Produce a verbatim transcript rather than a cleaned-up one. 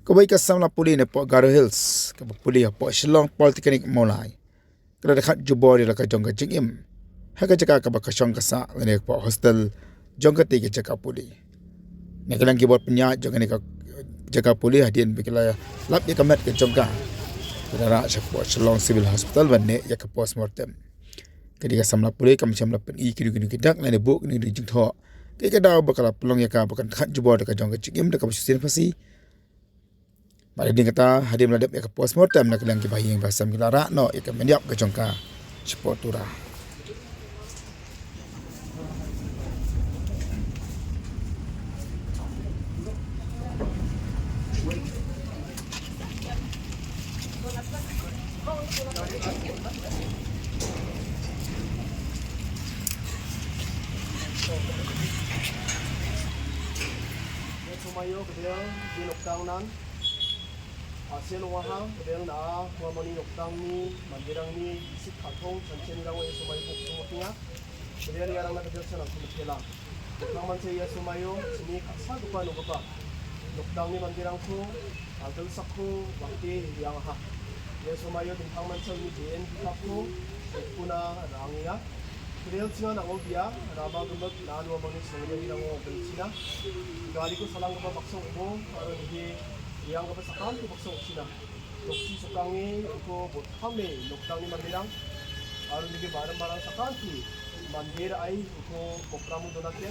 Kawei ka samla pule na poh Garo Hills kaba pule hapoh Shillong Polytechnic Mawlai ka la dep khat jubor ïa la ka jong ka jingim ha ka jaka kaba ka shong ka sah lane ka poh hostel jong katei ka jaka pule. Na ka liang ki bor pynïaid jong kane ka jaka pule, hadien ba ki la lap ïa ka met ka jong ka, ki la rah sha poh Shillong Civil Hospital ban neh ïa ka postmortem. Ka dei ka samla pule kam shym la pyni kino kino ki dak lane buh kino kino ki jingthoh, ka dei ka daw ba ka la pynlong ïa ka ba kan khat jubor da ka jong ka jingim da kaba shisien pasi. Bad hadien kata, hadien ba la dep ïa ka postmortem, na ka liang ki bahaïing bahasem ki la rah noh ïa ka meinïap ka jong ka shapoh tura. Ïa sohmaïo, ka dei ïa nongtang nan. Asian waha, ka dei na, wa mani nongtang ni, mandirang ni, isik khatong, sanchen rang wa ïa sohmaïo buk song wa kinya. Ka dei ïa rang na ka dei sana sumut kela. Nang man se ïa sohmaïo, sini kasa gupa no gupa. Nongtang ni mandirang ko, agel sak ko, wakti yang ha. Ïa sohmaïo ding thang man se ni D N kita ko, kuna rang ïa. Krial singa na ngol bia, raba gembek na anu abang ni sengaja bilang ngol bel Cina. Gari ko salang kaba bakso ubo, aro ni yang kaba sakam ko bakso Cina. Loksi sukang ni ko bot kame, loktang ni mandirang. Aro ni barang barang sakam ki, mandir ai ko bokram udo nakin.